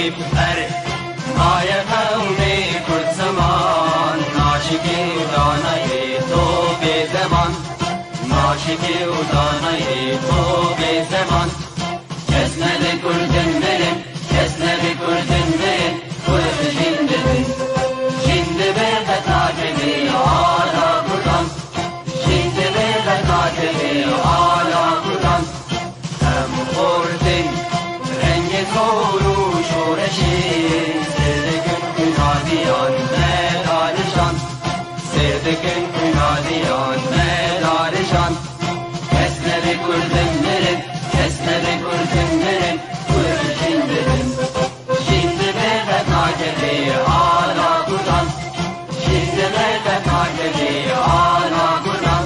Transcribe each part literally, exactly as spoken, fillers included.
Her maye qewmê Kurd ziman, naşikî û danayê to bê zeman, naşikî û danayê to bê zeman. Kes nebe Kurdin mirin, kes nebe Kurdin mirin, Kurd jin dibin. Jin dibe qet nakevê ala Kurdan. Jin dibe qet nakevê ala Kurdan. Em xortin rengê zor û şoreşê, sêr dikin xwînadiyan me danijan. Sêr dikin xwînadiyan me danijan. Kes nebe Kurdin mirin, kes nebe Kurdin mirin, Kurd jin dibin. Jin dibe qet nakevê ala Kurdan. Jin dibe qet nakevê ala Kurdan.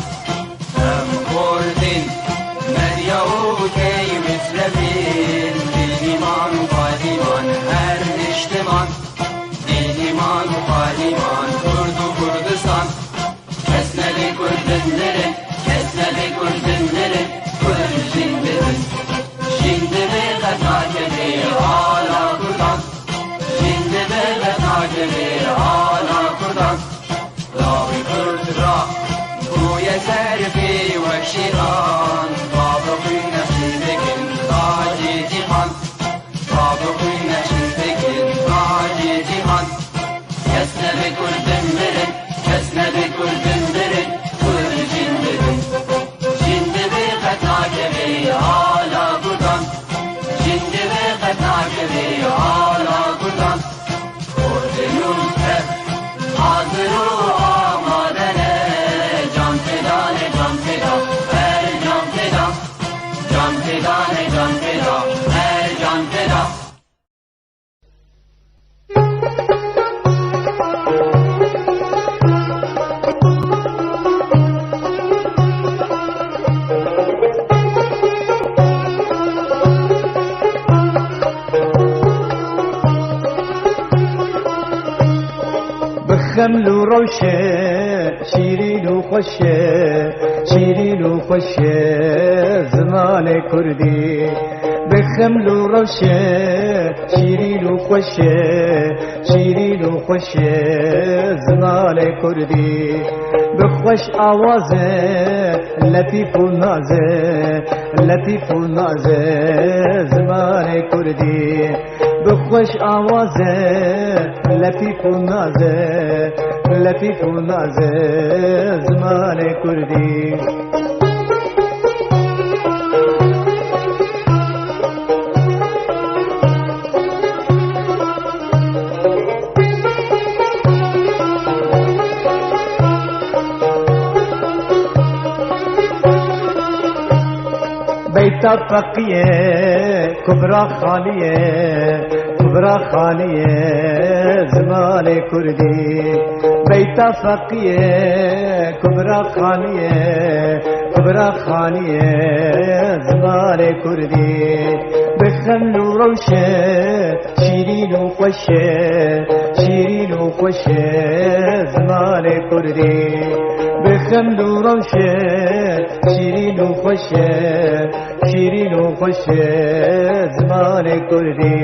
Em xortin medya û key mislevin, dil îman û padiman her niştiman. Dil îman û padiman Kurd û Kurdistan. Kes nebe Kurdin mirin, kes nebe Kurdin mirin, Kurd jin dibin. Jin dibe qet nakevê ala Kurdan. Jin dibe qet nakevê ala Kurdan. Lawê Kurd ra bûye serfê wek şêran. Bavê xwîn nexşîn dikin tacê cîhan. Bavê xwîn nexşîn dikin tacê cîhan. Kes nebe Kurdin mirin, kes nebe Kurdin mirin, Kurd jin dibin. Jin dibe qet nakevê ala Kurdan. Jin dibe qet nakevê ala Kurdan. Kurdin û tev hazir û amade ne. Can feda ne, can feda, her can feda. Can feda ne, can feda, her can feda. Bi xeml û rewşe, şîrîn û xweş e, şîrîn û xweş e zimanê kurdî. Bi xeml û rewşe, şîrîn û xweş e, şîrîn û xweş e zimanê kurdî. Bi xweş awaze, letîf û naze, letîf û naze zimanê kurdî. Bi xweş awaze, letîf û naze, letîf û naze zimanê kurdî. Beyta Feqîye, Kubra Xanîye, Kubra Xanîye zimanê kurdî. Beyta Feqîye, Kubra Xanîye, Kubra Xanîye zimanê kurdî. Bi xeml û rewşe, şîrîn û xweş e, şîrîn û xweş e zimanê kurdî. Bi xeml û rewşe, şîrîn û xweş e, şîrîn û xweş e zimanê kurdî.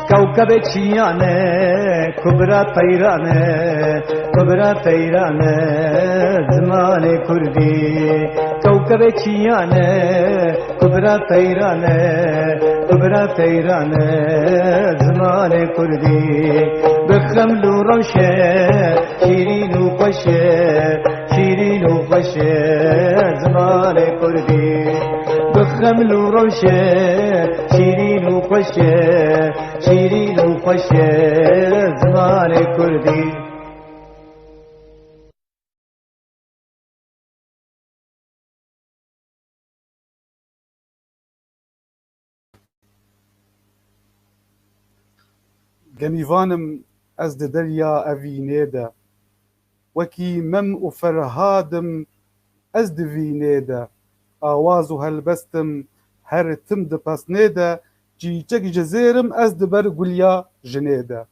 Kewkebê çiyan e, Kubra Teyran e, Kubra Teyran e zimanê kurdî. Kewkebê çiyan e, Kubra Teyran e, Kubra Teyran e zimanê kurdî. Bi xeml û rewşe, şîrîn û xweş e, şîrîn û xweş e zimanê kurdî. Bi xeml û rewşe, şîrîn û xweş e, şîrîn û xweş e zimanê kurdî. Genîvan im ez di derya evînê de, wekî Mem û Ferhad im ez di vînê de, awaz û helbest im her tim di pesnê de, Çîçek ji zêrim ez di ber guliya jinê de.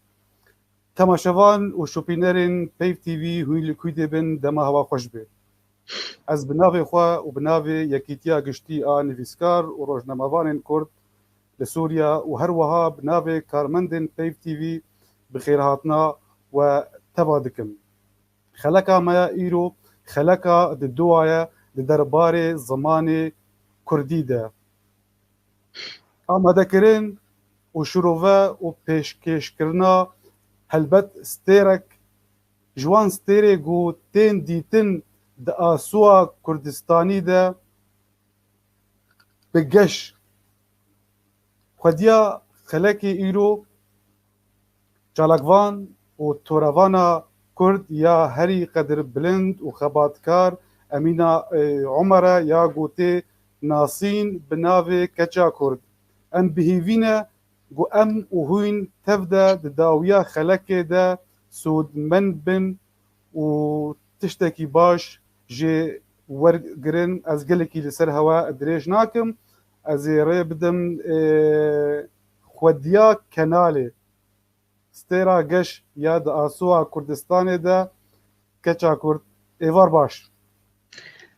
Temaşevan û şopînerên Peyv T V hûn li kû dê bin, dema hewa xweş be. Ez bi navê xwe û bi navê Yekîtiya Giştî a Nivîskar û Rojnamevanên Kurd li Sûriya û her wiha bi navê karmendên Peyv T V bi xêrhatina we teva dikim. Xeleka me ya îro xeleka di duwa ye di derbarê zimanê kurdî de. Amadekirin û şirove û pêşkêşkirina helbet stêrek ji wan stêrê ku tên dîtin di asuwa Kurdistanî de bi geş. Xwediya xelekê îro çalakvan û torevana Kurd ya herî qedirbilind û xebatkar Emîna, e, Omer e ya gotê nasîn bi navê Keça Kurd. Em bi hêvî ne ku em û hûn tev de di dawiya xelekê de sûdmend bin û tiştekî baş jê wergirin. Ez gelekî li ser hewa dirêj nakim. Ez ê rê bidim, e, xwediya kenalê Stêra Geş ya di asuwa Kurdistanê de. Keça Kurd, êvar baş.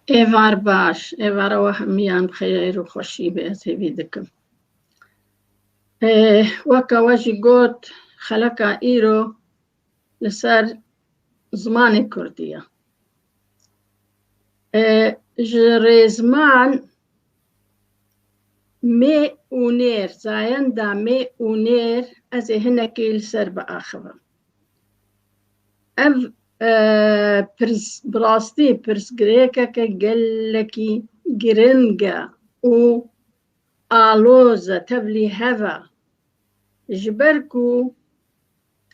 Êvar baş, êvara we hemiyan bi xêr û xweşî be, ez hêvî dikim. Ê, weke we jî got, xeleka îro li ser zimanê kurdî ye. Ê, ji rêzman Mê û Nêr, zayenda Mê û Nêr, ez ê hinekî li ser biaxivim. Ev, e, pirs, bi rastî pirsgirêkeke gelekî giring e û aloz e, tevlî hev e. Ji ber ku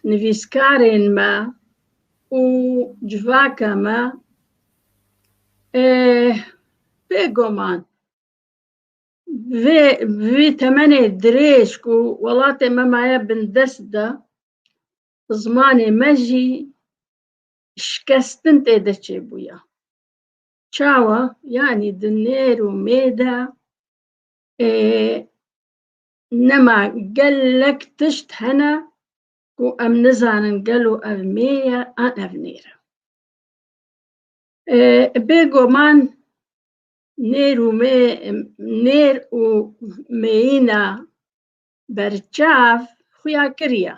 nivîskarên me û civaka me, e, bêguman vê, vê temenê dirêj ku welatê me maye bindest de, zimanê me jî şikestin tê de çêbûye. Çawa? Yanî di nêr û mê de, ê, nema gelek tişt hene ku em nizanin gelo ev mê ye an ev nêr e. Ê, bêguman nêr û mê, nêr û meyîna berçav xuya kiriye.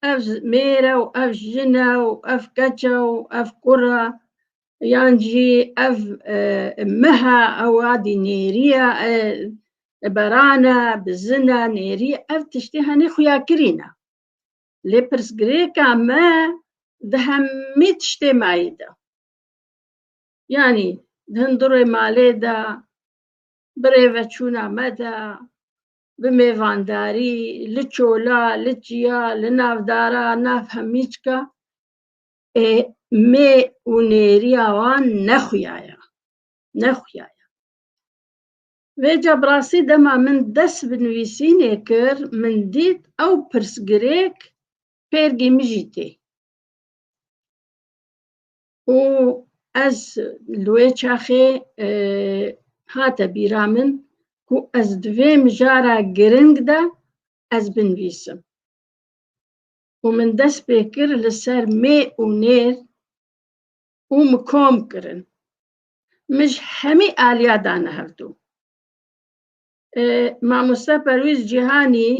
Ev mêr e û ev jin e û ev keç e û ev kur e, yan jî ev, e, mih e, ew adî nêrî ye, e, beran e, bizin e, nêrî ye. Ev tiştê henê xuya kirî ne. Lê pirsgirêka me di hemî tiştê mayî de. Yanî di hundirê malê de, bi rêveçûna me de, bi mêvandarî, li çola, li çiya, li navdara, nav hemîçka, ê, mê û nêriya wan nexuyaye. Nexuyaye. Vêca bi rastî dema min dest bi nivîsînê kir, min dît ew pirsgirêk pêrgî min jî tê. Û ez li wê çaxê, e, hate bîra min ku ez di vê mijara giring de ez binivîsim. Û min dest pê kir li ser mê û nêr û min kom kirin. Min ji hemî aliya dane hevdû. E, mamoste Perwîz Cîhanî,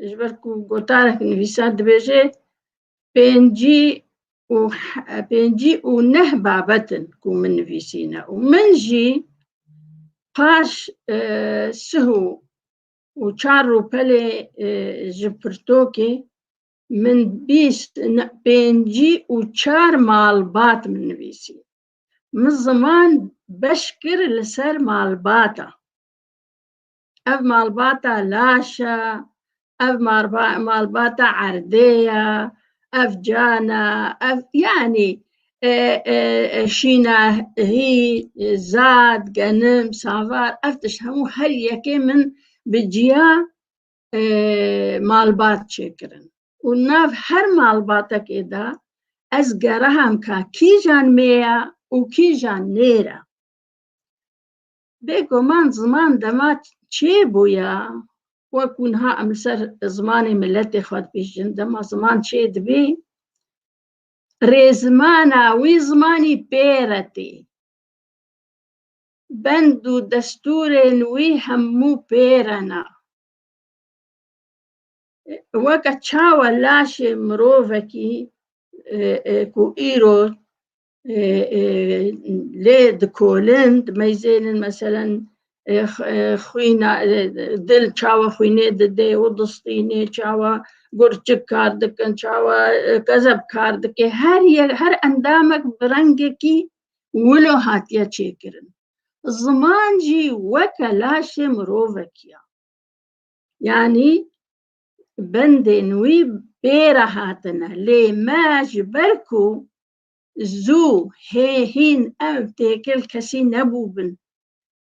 ji ber ku gotarek nivîsa, dibêje, pêncî û he-, pêncî û neh babet in ku min nivîsîne. Û min jî paş, e, sih û û çar rûpelê, e, ji pirtokê min bîst, ne, pêncî û çar malbat min nivîsî. Min ziman beş kir li ser malbata. Ev malbata laş e, ev marba-, malbata erdê ye, ev can e, ev, yanî, e, e, e, şîna hî, e, zad, genim, savar, ev tişt hemû her yekê min bi ciya, e, malbat çêkirin. Û nav her malbatekê de ez geraham ka kîjan mê ye û kîjan nêr e. Bêguman ziman dema çêbûya, wekû niha em li ser zimanê miletê xwe dibêjin, dema ziman çê dibê, rêzimana wî zimanî pê re tê. Bend û destûrên wî hemû pê re ne. Weke çawa laşê mirovekî, e, e, ku îro, e, e, lê dikolin, dimeyzênin, meselen, e, x-, e, xwîna, e, dil çawa xwînê didê û distînê, çawa gurçik kar dikin, çawa, e, kezeb kar dike. Her yek, her endamek bi rengekî wilo hatiye çêkirin. Ziman jî weke laşê mirovekî ya. Yanî bendên wî pê re hatine. Lê me ji ber ku zû hê hîn ev têkil kesî nebûbin,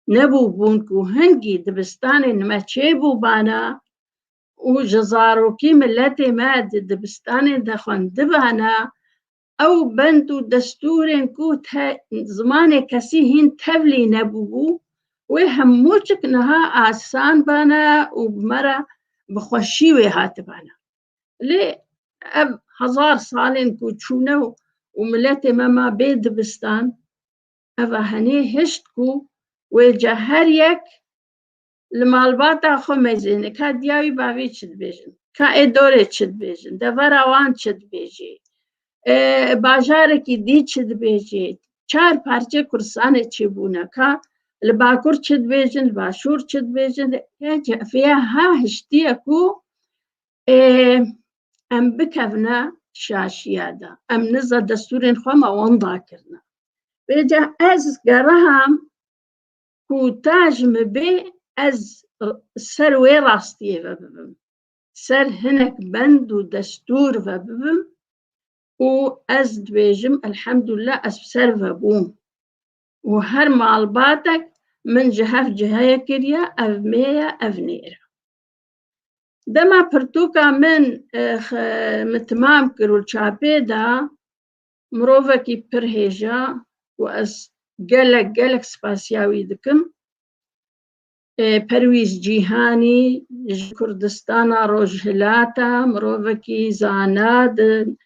nebûbûn ku hingî dibistanên me çêbûbana û ji zarokî miletê me di dibistanê de xwendibana, ew bend û destûrên ku te-, zimanê kesî hîn tevlî nebûbû, wê hemû çik niha asan bane û bi me re bi xweşî wê hatibane. Lê ev hezar salên ku çûne û, û miletê me ma bê dibistan, eva henê hişt ku wê ca her yek li malbata xwe meyzêne, ka diya wî bavê çi dibêjin, ka ê dorê çi dibêjin, devera wan çi dibêjê, e, bajarekî dî çi dibêjê, çar parçe Kurdistanê çêbûne, ka li Bakur çi dibêjin, li Başûr çi dibêjin, e, cefeya ha hiştiye ku, e, em bikevine şaşiya de. Em niza destûrên xwe me wenda kirine. Vêca ez gereham ku ta ji min bê ez ser wê rastiyê ve bibim. Ser hinek bend û destûr ve bibim û ez dibêjim, elhemdulillah, ez bi ser ve bûm. Û her malbatek min ji hev ciheye kiriye, ev mê ye, ev nêr e. Dema pirtûka min, e, x-, min timam kir û çapê da, mirovekî pir hêja û ez gelek, gelek spasiya wî dikim. E, Perwîz Cîhanî ji Kurdistana Rojhilata, mirovekî zana di,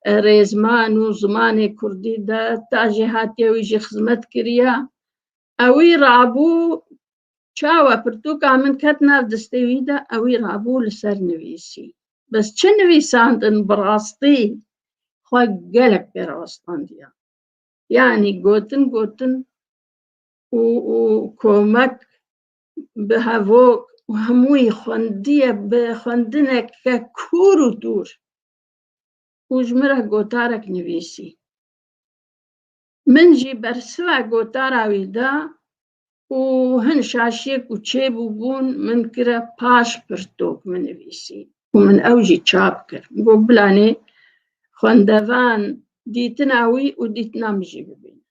e, rêzman û zimanê kurdî de ta jêhatiye wî jî xizmet kiriye. Ewî rabû, çawa pirtûka min ket nav destê wî de, ewî rabû li ser nivîsî. Bes çi nivîsandin bi rastî xwe gelek pê rastandiye. Yanî gotin, gotin û, û komek bi hevok û hemûyî xwendiye bi xwendineke kûr û dûr. Û ji min re gotarek nivîsî. Min jî bersiva gotara wî da û hin şaşiyek û çêbûbûn min kire paş pirtûk min nivîsî û min ew jî çap kir. Min got, bilanê xwendevan dîtina wî û dîtina min jî bibînin.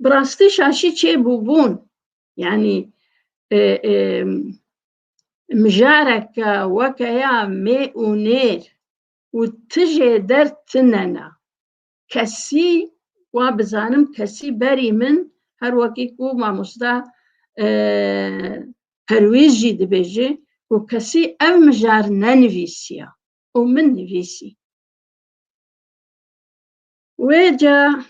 Bi rastî şaşî çêbûbûn. Yanî, e, e, mijareke weke ya mê û nêr û tijê der tine ne. Kesî, wa bizanim, kesî berî min, her wekî ku mamosta, e, Perwîz jî dibêje, ku kesî ev mijar nenivîsiya û min nivîsî. Wê ca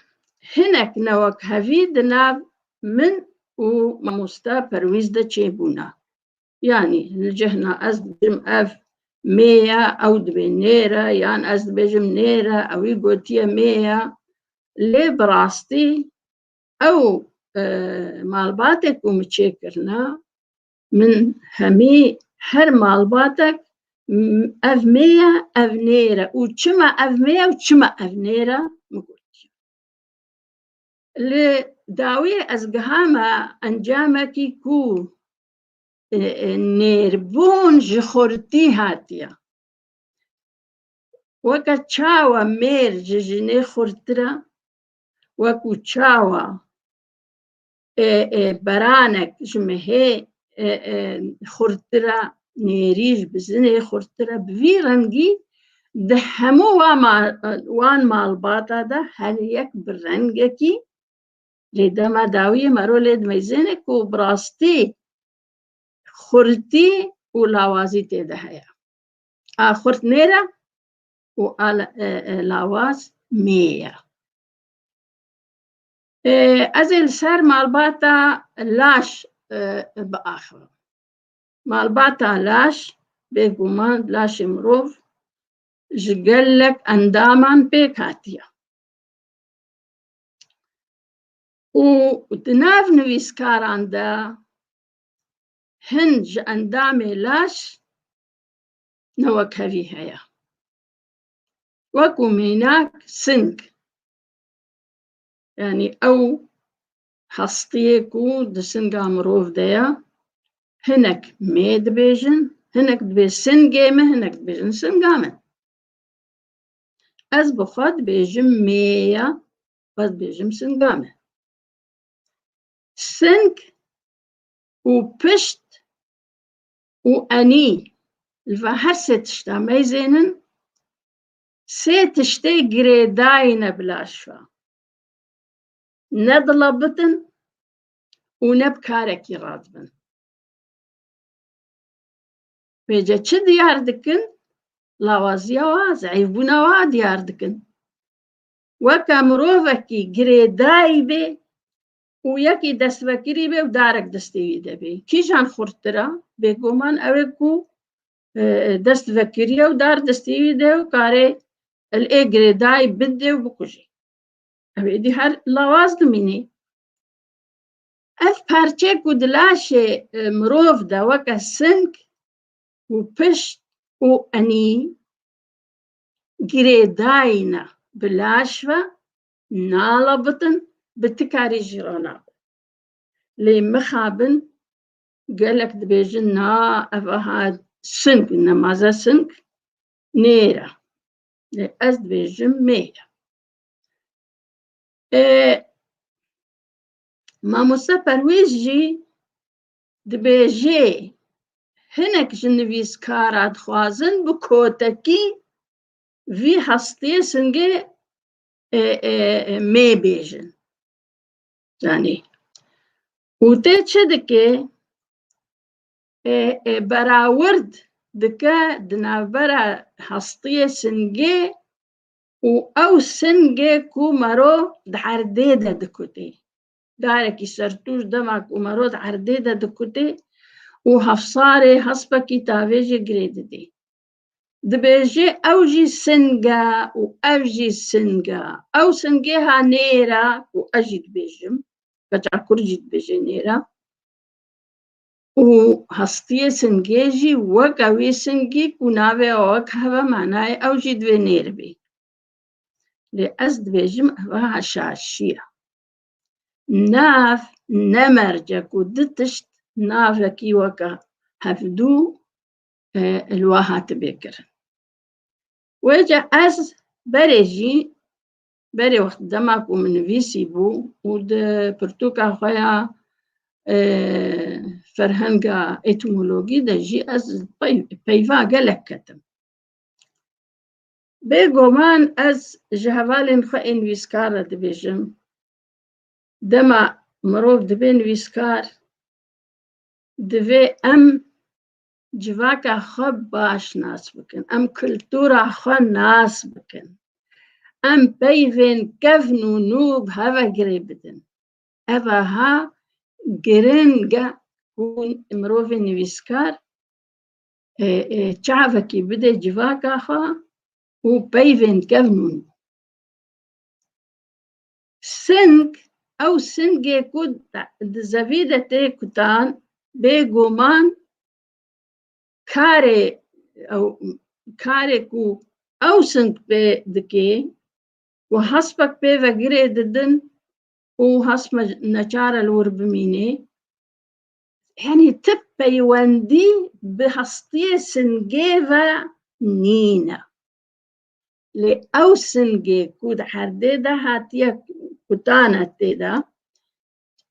hinek newekhevî di nav min û mamosta Perwîz de çêbûna. Yanî li cihna ez dibêjim ev mê ye, ew dibê nêr e, yan ez dibêjim nêr e, ewî gotiye mê ye. Lê bi rastî ew, e, malbatê ku min çêkirine, min hemî her malbatek, m-, ev mê ye, ev nêr e. Û çima ev mê ye û çima ev nêr e, min gotiye. Li dawiyê ez gihame encamekî ku, e, e, nêrbûn ji xurtî hatiye. Weke çawa mêr ji jinê xurttir e, wekû çawa, e, e, beranek ji mehê, e, e, xurttir e, nêrî ji bizinê xurttir e, bi vî rengî di hemû wa ma-, wan malbata de her yek bi rengekî. Lê dema dawiyê mero lê dimeyzêne ku bi rastî xurtî û lawazî tê de heye. A xurt nêr e û a la-, e, e, lawaz mê ye. E, ez ê li ser malbata laş, e, biaxivim. Malbata laş, bêguman laşê mirov ji gelek endaman pêk hatiye. Û di nav nivîskaran de hin ji endamê laş newekhevî heye. Wekû mînak sing. Yanî ew hestiyê ku di singa mirov de ye, hinek mê dibêjin, hinek dibê singê min, hinek dibêjin singa min. Ez bi xwe dibêjim mê ye, ez dibêjim singa min. Sing û pişt û enî, li va her sê tişta meyzênin, sê tiştê girêdayî ne bi laş ve. Ne dilebitin û ne bi karekî radibin. Vêce çi diyar dikin? Lawaziya wa, zeîfbûna wa diyar dikin. Weke mirovekî girêdayî bê û yekî destvekirî bê û darek destê wî de bê. Kîjan xurttir e? Bêguman ew ê ku, e, dest vekiriye û dar destê wî de û karê li ê girêdayî bide û bikujê. Ew êdî her lawaz dimînê. Ev parçe ku di laşê, e, mirov de weke sing û pişt û enî girêdayî ne bi laş ve, nalebitin, bi ti karî jî re nabe. Lê mixabin gelek dibêjin, na, ev aha sing, nemaze sing nêr e. Lê ez dibêjim mê ye. E, Mamoste Perwêz jî dibêjê, hinek ji nivîskara dixwazin bi kotekî vî hestiyê singê, e, e, e, mê bêjin. Yanî, û tê çi dike? E, e, berawird dike di navbera hestiyê singê û ew singê ku mero di erdê de dikutê. Darekî sertûş dema ku mero di erdê de dikutê û hefsarê hespekî tavê jê girê didê. Dibêje ew jî sing e û ev jî sing e. Ew singê ha nêr e ku ez jî dibêjim, keça kurd jî dibêje nêr e. Û hestiyê singê jî weke wî singî ku navê wek heve manayê ew jî divê nêr bê. Lê ez dibêjim eva haşaşî ye. Nav ne merc e ku du tişt navekî weke hevdû, e, li we hatibê kirin. Wêce ez berê jî, berê wext dema ku min nivîsî bû û di pirtûka xwe ya, e, ferhenga etîmologî de jî ez pey-, peyva gelek ketim. Bêguman ez ji hevalên xwe ên nivîskar re dibêjim, dema mirov dibe nivîskar, divê em civaka xwe baş nas bikin, em kultura xwe nas bikin, em peyvên kevn û nû bi heve girê bidin. Ev aha giring e ku mirovê nivîskar, e, e, çavekî bide civaka xwe û peyvên kevn û nû. Sing, ew singê ku di zevî de tê kutan, bêguman karê ew, karê ku ew sing pê dike, ku hespek pê ve girê didin û hesp me neçar e li wir bimînê. Yanî ti peywendî bi hestiyê singê ve nîne. Lê ew singê ku di erdê de hatiye kutane tê de,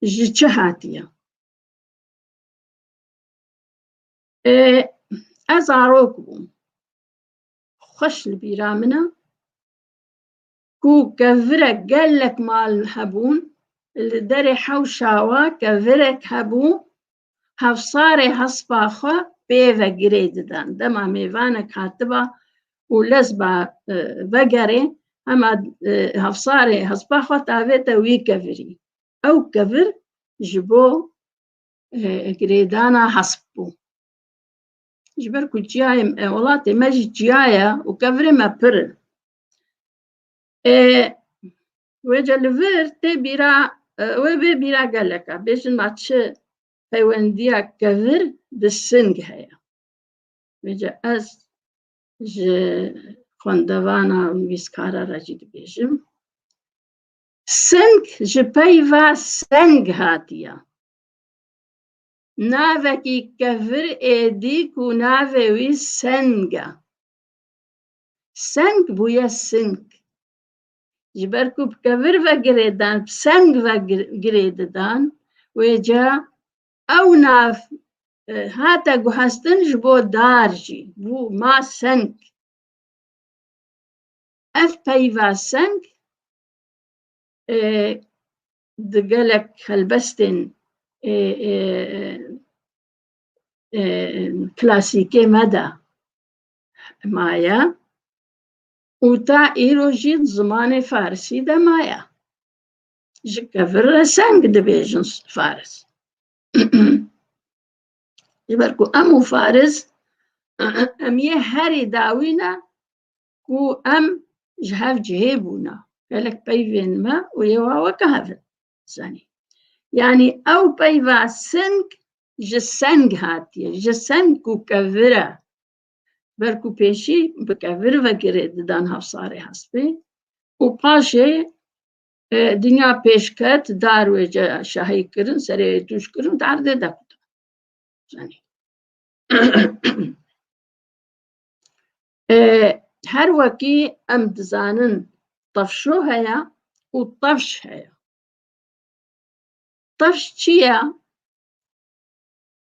ji çi hatiye? Ê, ez zarok bûm. Xweş li bîra min e ku kevirek gelek mal hebûn, li derê hewşa we kevirek hebû, hevsarê hespa xwe pê ve girê didan. Dema mêvanek hatiba û lez ba, e, vegerê, hema, e, hevsarê hespa xwe tavête wî kevirî. Ew kevir ji bo, e, girêdana hesp bû. Ji ber ku çiyayê, e, welatê me jî çiya ye û kevirê me pir in. E, wêce li vir tê bîra, e, wê bê bîra gelek e. Bêjin ma çi peywendiya kevir bi sing heye. Vêce ez ji xwendevana û nivîskara re jî dibêjim. Sing ji peyva seng hatiye. Navekî kevir êdî ku navê wî seng e. Seng bûye sing. Ji ber ku bi kevir ve girê dan, bi seng ve gir-, girê didan, wêca ew nav, e, hate guhestin ji bo dar jî, bû ma seng. Ev peyva seng, e, di gelek helbestên, e, e, e, klasîkê me de maye û ta îro jî di zimanê farisî de maye. Ji kevir re seng dibêjin faris. Ji ber ku em û faris, em yê herî dawî ne ku em ji hev cihê bûne. Gelek peyvên me û yê wa weke hev in. Zanî. Yanî ew peyva sing ji seng hatiye, ji seng ku kevir e. Ber ku pêşî bi kevir ve girê didan hevsarê hespê û paşê, e, dinya pêş ket, dar wêce şahî kirin, serê wê tûj kirin, di erdê de kutin. Zanî. E, her wekî em dizanin tefşo heye û tefş heye. Tefş çi ye?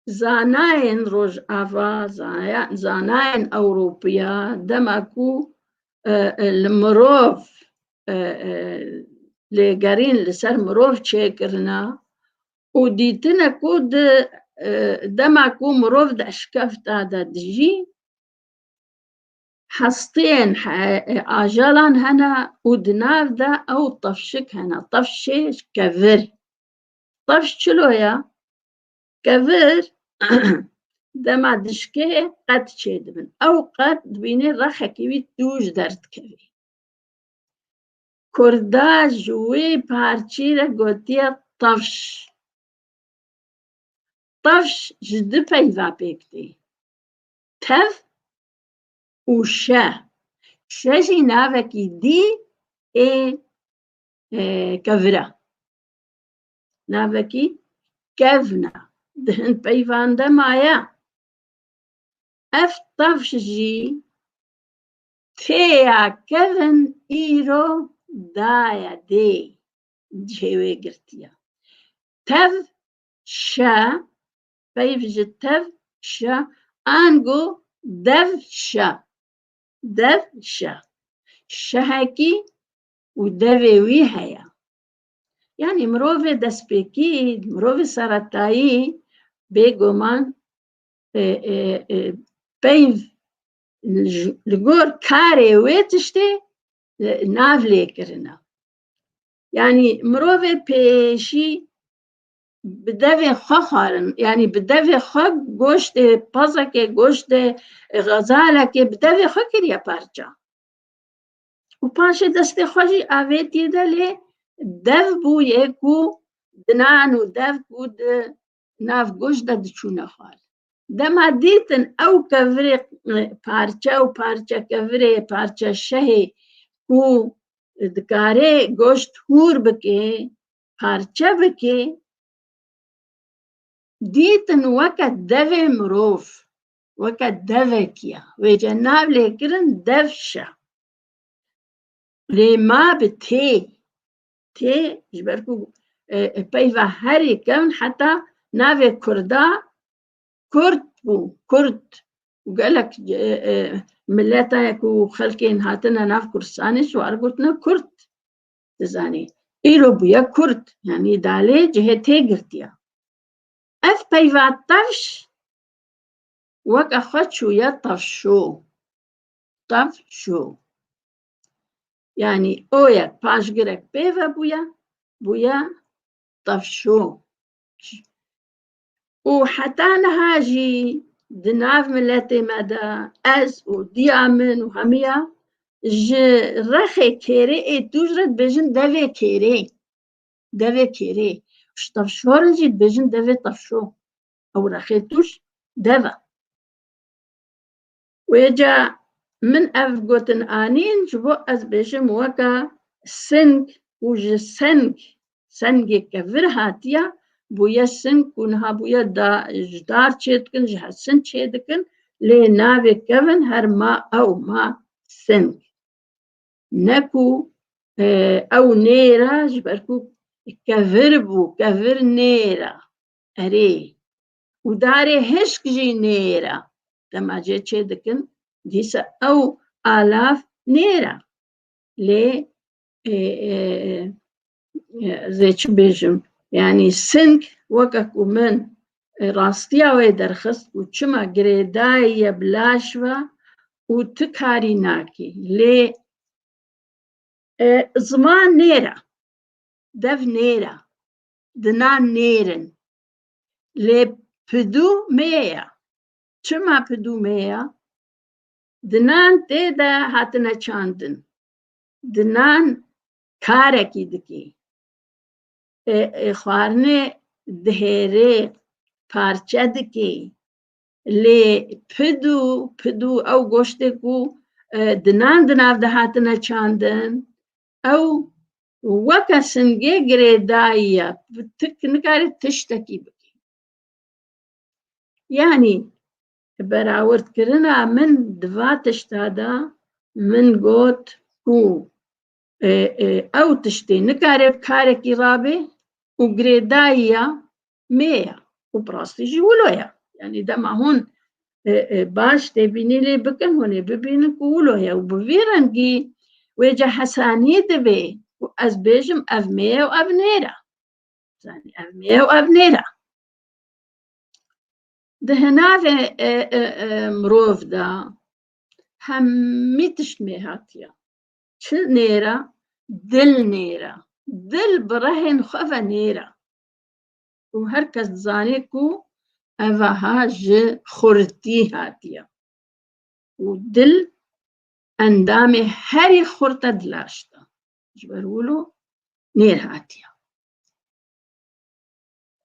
Zanayên Rojava, zaya-, zanayên Ewropiya, dema ku, e, e, li mirov, e, e, lêgerîn li ser mirov çêkirine û dîtine ku di, e, dema ku mirov di eşkefta de dijî, hestiyên he-, e, ajalan hene û di nav de ew tefşik hene, tefşê kevir. Tefş çilo ye? Kevir dema dişkê qet çêdibin. Ew qet dibînî rexekî wî tûj derdikevî. Kurda ji wê parçî re gotiye tefş. Tefş ji du peyva pêk tê. Tev û şe. Şe jî navekî dî ê, e, kevir e. Navekî kevn e. Di hin peyvan de maye. Ev tefş jî têya kevin îro daye dê cihê wê girtiye. Tev şe, peyv ji tev şe, ango dev şe. Dev şe. Şehekî û devê wî heye. Yanî mirovê destpêkî, mirovê seretayî bêguman, e, e, e, peyv li, li gor karê wê tiştê, e, nav lê kirine. Yanî mirovê pêşî bi devê xwe xwarin, yanî bi devê xwe goştê pezekê, goştê xezalekê bi devê xwe kiriye parça. Û paşê destê xwe jî avêtiye de lê dev bûye ku dinan û dev ku di nav goşt de diçûne xwar. Dema dîtin ew kevirê, e, parçe û parçe kevirê, parçe şehê ku dikare goşt hûr bike, parçe bike, dîtin weke devê mirov, weke devekî ye. Wêce nav lê kirin dev şe. Lê ma bi tê, tê, ji ber ku, e, e, peyva herî kevn heta navê Kurda Kurd bû, Kurd. Û gelek, e, e, mileta ku xelkên hatine nav Kurdistanê ji war gotine Kurd. Dizanî. Îro bûye Kurd. Yanî dalê cihê tê girtiye. Ev peyva tevş weke xwe çûye tevşo. Tevşo. Yanî oyek paşgirek pê ve bûye, bûye tevşo. Û heta niha jî di nav miletê me de ez û diya min û hemiya ji rexê kêrê ê tûj re dibêjin devê kêrê. Devê kêrê. Ji tevşo re jî dibêjin devê tevşo. Ew rexê tûj dev e. Wêca min ev gotin anîn, ji bo ez bêjim weke sing û ji seng, sengê kevir hatiye, bûye sing û niha bûye da, ji dar çêdikin, ji hesin çêdikin, lê navê kevin her ma ew ma sing. Ne ku, e, ew nêr e, ji ber ku kevir bû, kevir nêr e. Erê. Û darê hişk jî nêr e. Dema cê çêdikin, dîsa ew alav nêr e. Lê, e, e, e, ez ê çi bêjim? Yanî sing weke ku min, e, rastiya wê derxist û çima girêdayî ye bi laş ve û tu karî nakî. Lê, e, ziman nêr e. Dev nêr e. Dinan nêr in. Lê pidû mê ye. Çima pidû mê ye? Dinan tê de hatine çandin. Dinan karekî dikê. E, e, xwarinê dihêrê, parçe dikê. Lê pidû, pidû ew goştê ku, e, dinan di nav de hatine çandin, ew weke singê girêdayî ye. Tu nikarî tiştekî bikî. Yanî, berawerdkirina min di va tişta de min got ku, e, e, ew tiştê nikare bi karekî rabe û girêdayî ya mê ye. Û bi rastî jî wilo ye. Yanî dema hûn, e, e, baş têbînî lê bikin, hûn ê bibînin ku wilo ye. Û bi vî rengî wêca hesanî divê ku ez bêjim ev mê ye û ev nêr e. Zanî, ev mê ye û ev nêr e. Di hinavê, e, e, e, mirov de hemî tişt mê hatiye. Çi nêr e? Dil nêr e. Dil bi rehên xwe ve nêr e. Û her kes dizanê ku ev aha ji xurtî hatiye. Û dil endamê herî xurt e di laş de. Ji ber wilo nêr hatiye.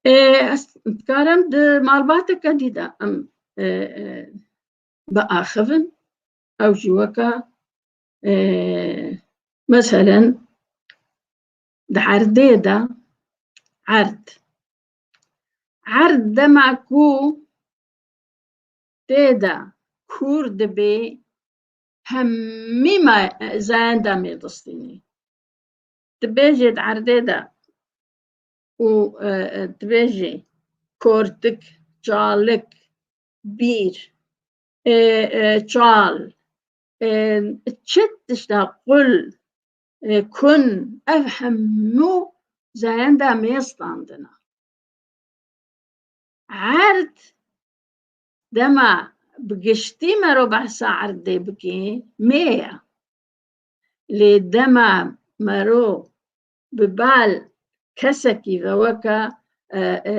Ê, ez dikarim di malbateke dî de em, e, e, biaxivin. Ew jî weke, e, meselen, di erdê de, erd. Erd dema ku tê de kûr dibê, hemî ma-, zayenda mê distînê. Dibêjê di erdê de û, e, e, dibêjê kortik, çalik, bîr, e, e, çal, e, çi tişta qul, e, kun, ev hemû zayenda mê standina. Erd, dema bi giştî mero behsa erdê bikê, mê ye. Lê dema mero bi bal kesekî ve weke, e, e,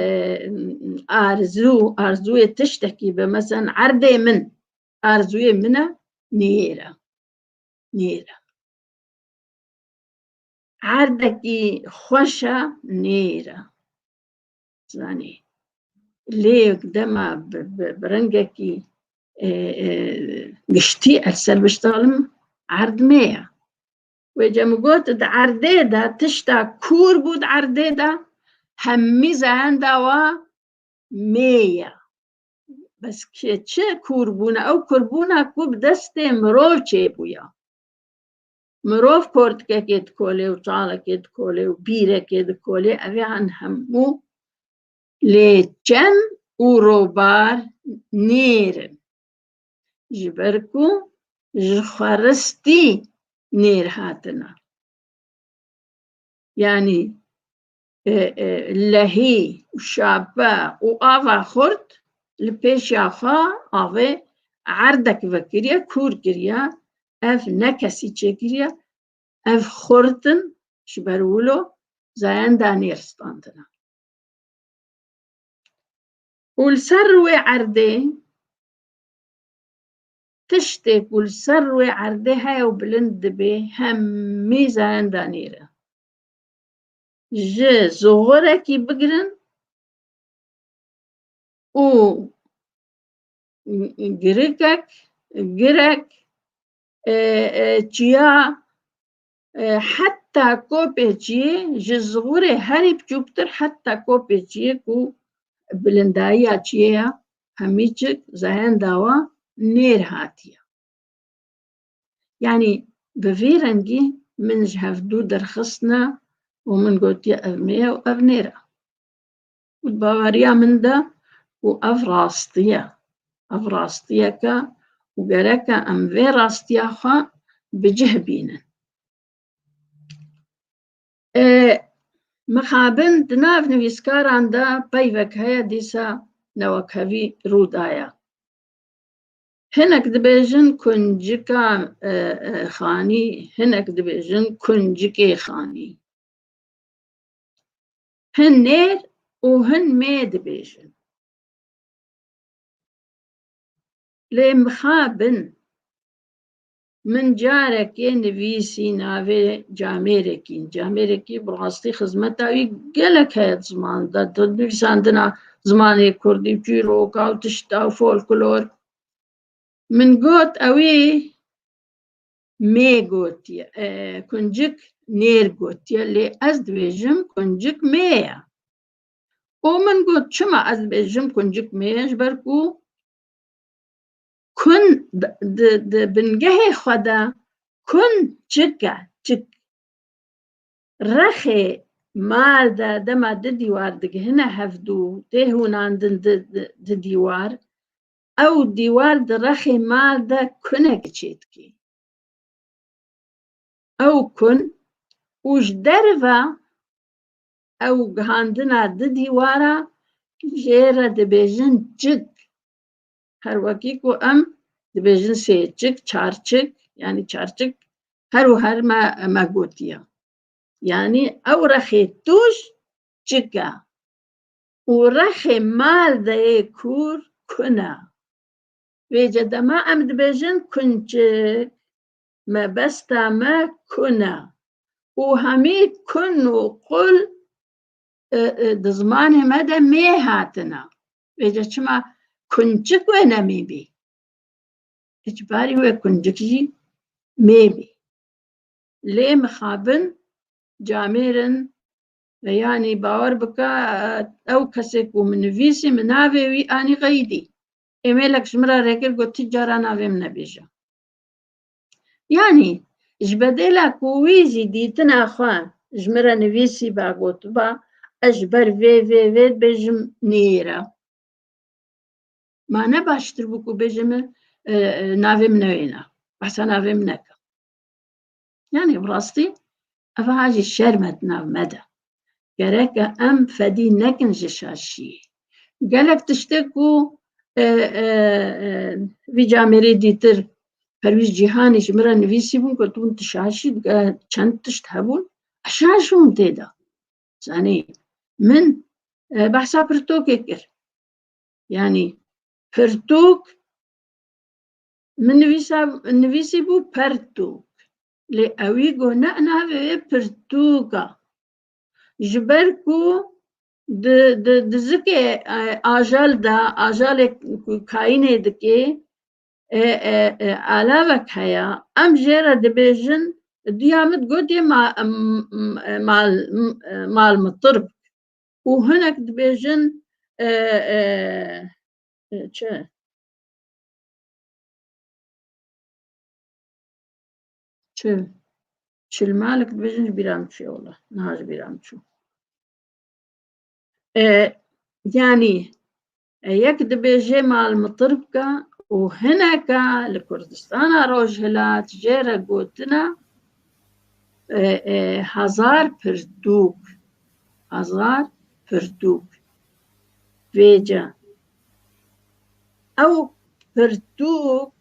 arzû, arzûyê tiştekî be, meselen erdê min, arzûyê min e, nêr e. Nêr e. Erdekî xweş e, nêr e. Zanî, lê dema bi, bi, bi rengekî, e, e, giştî ez ser biştalim, erd mê ye. Wêce min got, di erdê de tişta kûr bû, di erdê de hemî zehenda wa mê ye. Bes ki çi kûrbûna? Ew kûrbûna ku bi destê mirov çêbûya. Mirov kortikekê dikolê û çalekê dikolê û bîrekê dikolê, ev yan hemû lê çem û robar nêr in. Ji ber ku ji xweristî nêr hatine. Yanî, e, e, lehî û şape û ava xurt li pêşiya xwe avê erdek vekiriye, kûr kiriye, ev ne kesî çêkiriye, ev xurt in, ji ber wilo zayenda nêr standine. Û li ser rûyê erdê, tiştê ku li ser rûyê erdê heye û bilind dibe, hemî zayenda nêr e. Ji zuxurekî bigirin û girikek, girek, e, e, çiya, e, heta kopê çiyê, ji zuxurê herî biçûktir heta kopê çiyê ku bilindayiya çiyê ya hemî çik zayenda wa nêr hatiye. Yanî bi vî rengî min ji hevdû derxistine û min gotiye ev mê ye û ev nêr e. Û di baweriya min de û ev rastî ye. Ev rastiyeke û gereke em vê rastiya xwe bi cih bînin. E, mixabin di nav nivîskaran de peyvek heye dîsa newekhevî rû daye. Hinek dibêjin kuncika, e, e, xanî, hinek dibêjin kuncikê xanî. Hin nêr û hin mê dibêjin. Lê mixabin min carekê nivîsî navê camêrekî. Camêrekî bi rastî xizmeta wî gelek heye di ziman de, di nivîsandina zimanê kurdî û çîroka û tişta û folklor. Min got, ewî mê gotiye, e, kuncik nêr gotiye, lê ez dibêjim kuncik mê ye. Û min got, çima ez dibêjim kuncik mê ye? Ji ber ku kun di, di, di bingehê xwe de kun çik e, çik. Rexê mal de dema di dîwar digihine hevdû, tê hûnandin di, di, di dîwar, ew dîwar di rexê mal de kunek çêdikê. Ew kun û ji derve ew gihandina di dîwara jê re dibêjin çik. Her wekî ku em dibêjin sê çik, çar çik, yanî çar çik her û her me, me gotiye. Yanî ew rexê tûj çik e û rexê mal de yê kûr kun e. Vêce dema em dibêjin kunçik, mebesta me kun e. Û hemî kun û qul, e, e, di zimanê me de mê hatine. Vêce çima kunçik wê ne mê bî? Îcbarî wê kunçik jî mê bî. Lê mixabin camêr in, e, yanî bawer bike, e, ew kesê ku min nivîsî, min navê wî anî qeydî. Êmêlek ji min re rêkir, got, ti cara navê min nebêje. Yanî, ji bedêla ku wî jî dîtina xwe ji min re nivîsîba, gotiba, ez ji ber vê, vê, vê dibêjim nêr e. Ma ne baştir bû ku bêje min, e, e, navê min newêne, behsa navê min neke. Yanî bi rastî, ev ha jî şerm e di nav me de. Gerek e em fedî nekin ji şaşiyê. Gelek tiştê ku, e, e, e, vî camêrê dîtir Perwîz Cîhanî ji min re nivîsî bûn, gotibûn, tu şaş î, e, çend tişt hebûn, ez şaş bûm tê de. Zanî, min, e, behsa pirtûkê kir. Yanî, pirtûk, min nivîsa, nivîsî bû pertûk. Lê ewî got, ne, navê wê pirtûk e. Ji ber ku di, di, di zikê, e, ajal de, ajalê ku kayînê dikê, e, e, e, alavek heye. Em jê re dibêjin, diya min gotiye ma-, m-, m-, e, mal, m-, e, mal mitir bik. Û hinek dibêjin, e, e, e, çi? Çi? Çilmalik dibêjin, ji bîra min çûye wele. Niha ji bîra min çû. E, yanî, e, yek dibêje mal mitir bike û hineka li Kurdistana Rojhilat jê re gotine, e, e, hezar pirtûk. Hezar pirtûk. Vêce. Ew pirtûk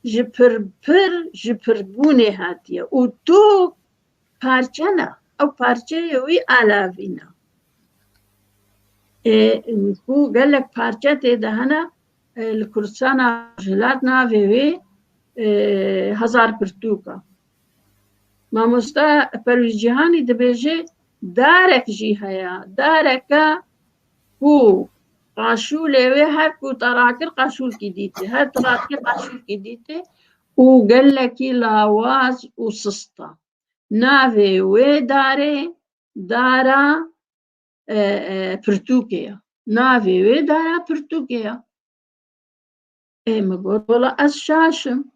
ji pirpir, ji pirbûnê hatiye û tûk parçe ne. Ew parçeyê wî alavî ne. Ê, ku gelek parçe tê de hene, e, li Kurdistana Rojhilat navê wê, e, Hezar Pirtûk e. Mamoste Perwîz Cîhanî dibêje, darek jî heye, dareke ku qaşûlê wê her ku te rakir qaşûlkî dîtî, her tu rakir qaşûlkî dîtî û gelekî lawaz û sist e. Navê wê darê dara, e, e, pirtûkê ye. Navê wê dara pirtûkê ye. Ê, min got, wela ez şaş im.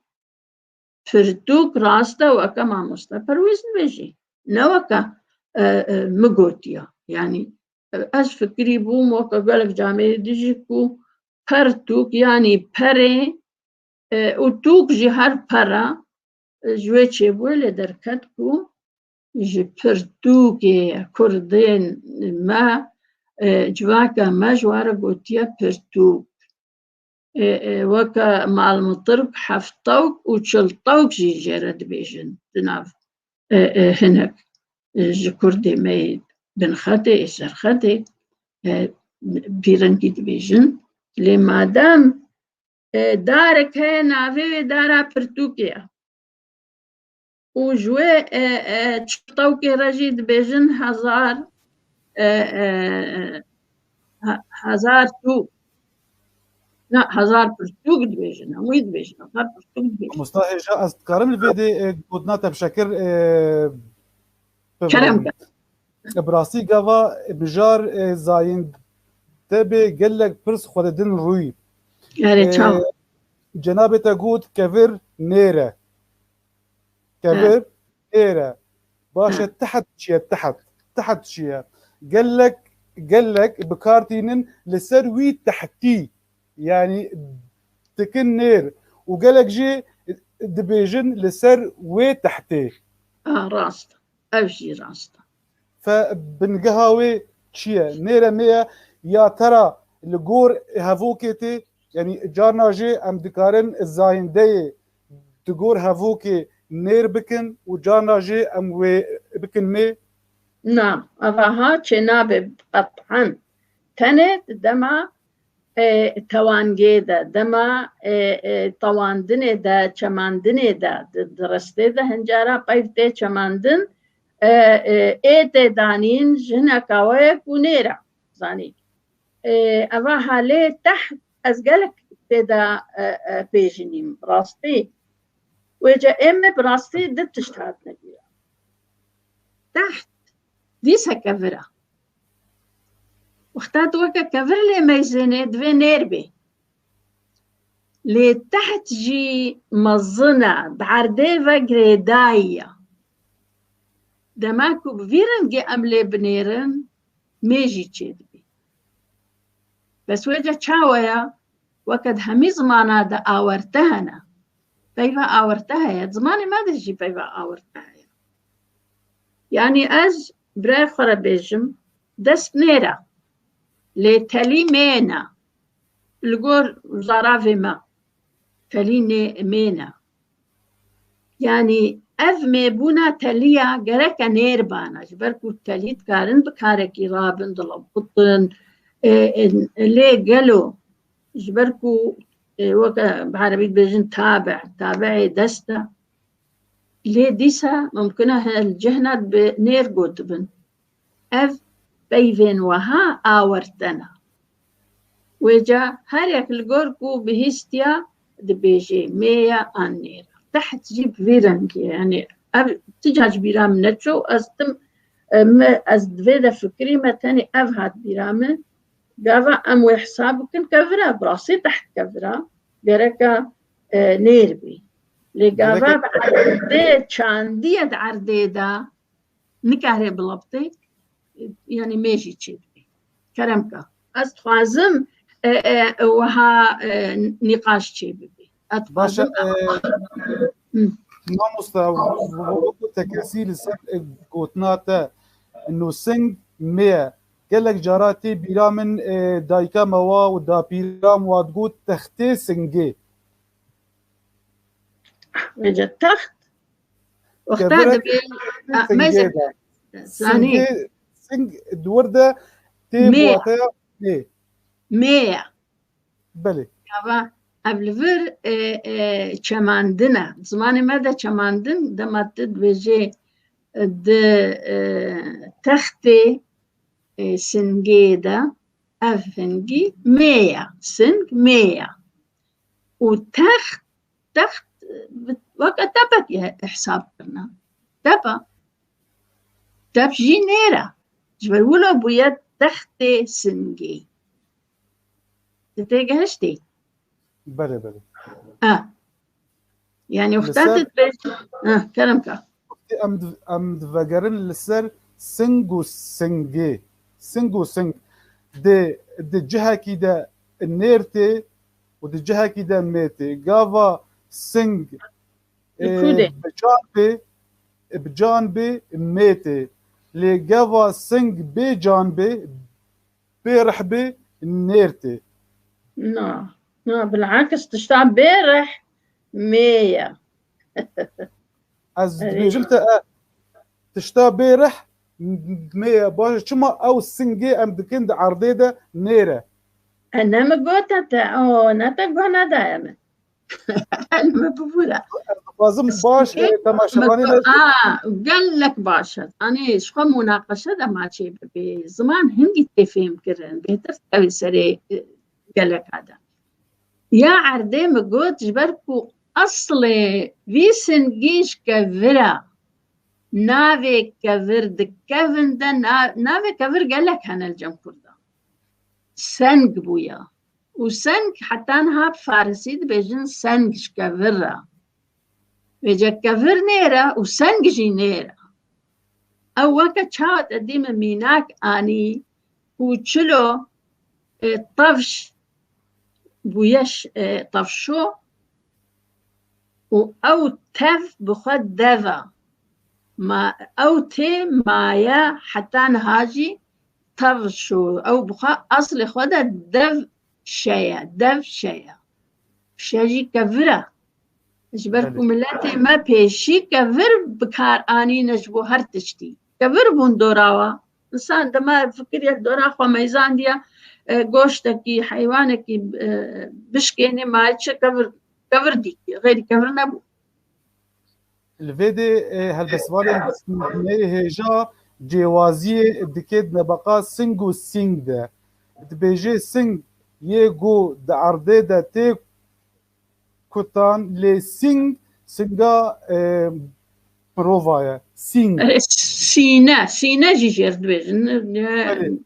Pirtûk rast e, weke mamoste Perwîz dibêjî. Ne weke, e, e, min gotiye. Yanî, e, ez fikirî bûm weke gelek camêrê dijî ku pertûk, yanî perê, e, û tûk jî her per e, e, ji wê çêbûyê lê derket ku ji pirtûkê Kurdên me, e, civaka me ji wan re gotiye pirtûk. E, e, weke malmitirk, heftewk û çiltewk jî jê re dibêjin di nav, e, e, hinek, e, ji Kurdê me yê binxetê, ê serxetê, e, vî rengî dibêjin. Lê madem, e, darek heye, navê wê dara pirtûkê ye. Û ji wê, e, e, çiltewkê re jî dibêjin hezar, e, e, he-, hezar tûk. Na, hezar pirtûk dibêjin, hemûyî dibêjin, hezar pirtûk dibêjin. Mamosta Hêja, ez dikarim li vê dê, e, gotina te bi şekir, e, Kerem bibînim. Ke. Bi rastî gava mijar, e, zayînde bê gelek pirs xwe didin rûyî. Erê, e, çawa? Cenabê te got kevir nêr e. Kevir nêr e. Baş e, teht çi ye? Teht. Teht çi ye? Gelek, gelek bi kar tînin li ser wî tehtî. Yanî dikin nêr. Û gelek jî dibêjin li ser wê tehtê. A, rast. Ev jî rast e. Fe bingeha wê çi ye? Nêr e, mê ye, ya tera li gor hevokê tê? Yanî carna jê em dikarin zayîndeyê di gor hevokê nêr bikin û carna jê em wê bikin mê? Na, eva ha çênabe qet'en. Tenê di dema, e, tewangê de, dema, e, e, tewandinê de, çemandinê de, di, di ristê de hincara peyv tê çemandin, e, e, ê tê danîn ji hineka we ye ku nêr e, zanî. E, eva halê teht ez gelek tê de, e, e, pêjinîm, rastî. Wêce ê me bi rastî di tişt hatine bîra. Teht dîse kevir e. Wexta tu weke kevir lê meyzênê divê nêr bê. Lê teht jî mezin e, di erdê ve girêdayî ye. Dema ku bi vî rengê em lê binêrin, mê jî çêdibî. Bes wêce çawa ye? Weke di hemî zimana de awerte hene. Peyva awerte heye. Zimanê me de jî peyva awerte heye. Yanî ez birayê xwe re bêjim, dest nêr e. Lê telî mê ne. Li gor zaravê me. Telî nê-, mê ne. Yanî ev mêbûna teliya gereke nêr bana. Ji ber ku telî dikarin bi karekî rabin, dilewpitin, e, e, lê gelo ji ber ku, e, weke bi erebî dibêjin tabe, tabeê dest e. Lê dîsa mumkin e hel cihna bi nêr gotibin. Ev peyvên weha awerte ne. Wêca her yek li gor ku bihîstiya dibêjê mê ye an nêr e. Teht jî bi vî rengî ye. Yanî ev ti ca ji bîra min neçû, ez tim, e, me, ez di vê de fikirî me tenê ev hat bîra min. Gava em wê hesab bikin kevir e, bi rastî teht kevir e. Gereke, e, nêr bî. Lê gava gereke bi erdê çandiye di erdê de, nikare bilaptê, yanî mê jî çêdibê. Kerem ke. Ez dixwazim, e, e, wiha, e, nîqaş çêbibe. Ez dixwazim, e, mamosta, wekî te kesî li ser, e, gotina te, nûsing mê ye. Gelek cara tê bîra min, e, dayika me wa û dapîra min wa digot textê singê. Vêce text. Wexta Kevirek dibê singê de. Zanî. Singê, sing di wir de tê Mê. Wateya mê. Mê ye. Belê. Gava ev li vir e, e, çemandin e. Zimanê me de çemandin dema tu dibêjê, e, di, e, textê, e, singê de ev hingî mê ye. Sing mê ye. Û text, text, e, weke tepekî he-, hesab kirine. Tepa. Tep jî nêr e. Ji ber wilo bûye textê singê. Tu têgihiştî? Belê, belê. Ha. Yani wexta Li ser- tu dibêjî, ha, kerem ka. Em di-, em divegerin li ser sing û singê. Sing û sing. Di, di cihekî de nêr tê û di cihekî de mê tê. Gava sing, Li e, ku de? bi can bê, bi can bê mê tê. Lê gava sing bê can bê, bê rih bê nêr tê. Na, na, bilakis tişta bê rih mê ye. Ez Evet. dibêjim te, e, tişta bê rih mê ye. Baş, çima ew singê em dikin di erdê de nêr e? E, ne mi gote te, o, ne te guh nedaye min. El me bibûre. Dixwazim baş, e, temaşevanê me A, gelek baş e. Anî ji xwe munaqeşe de maçê bibe. Ziman hingî tê fêhm kirin. Bêhtir tevê serê, e, geleka de. Ya erdê mi got, ji ber ku eslê vî singî ji kevir e. Navê kevir di kevin de, na-, navê kevir gelek hene li cem Kurdan. Seng bûye. Û seng heta niha bi farisî dibêjin seng ji kevir re. Vêce kevir nêr e û seng jî nêr e. Ew weke çawa te dî min mînak anî û çilo, e, tevş bûye ş-, e, tevşo û ew tev bi xwe dev e. Ma ew tê maye heta niha jî tevşo. Ew bi xwe eslê xwe de dev şe ye, dev şe ye. Şe jî kevir e. Ji ber ku Belê. Miletê me pêşî kevir bi kar anîne ji bo her tiştî. Kevir bûn dora wa. Însan dema fikiriye dora xwe meyzandiye, e, goştekî, heywanekî, e, bişkênê, ma çi kevir, kevir dîtî, xêrî kevir nebû. Li vê de, e, helbestvanên me hêja cêwaziyê dike di mebeqa sing û sîng de. Dibêje sing yê ku di erdê de tê kutan, lê sîng, singa, e, mirova ye. Sîng. E, sîne, sîne jî jêr dibêjin. E, Belê.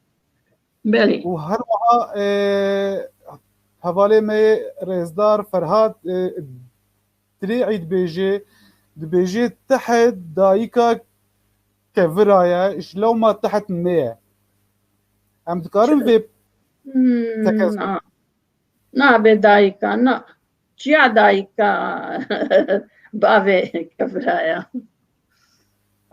Belê. Û her wiha, e, hevalê me yê rêzdar Ferhat, e, Dirê'î dibêje, dibêje tehet dayika kevira ye, ji lewma tehet me ye. Em dikarin vê Hmm, tekez na. Na bê dayika, na. Çiya dayika bavê kevira ye.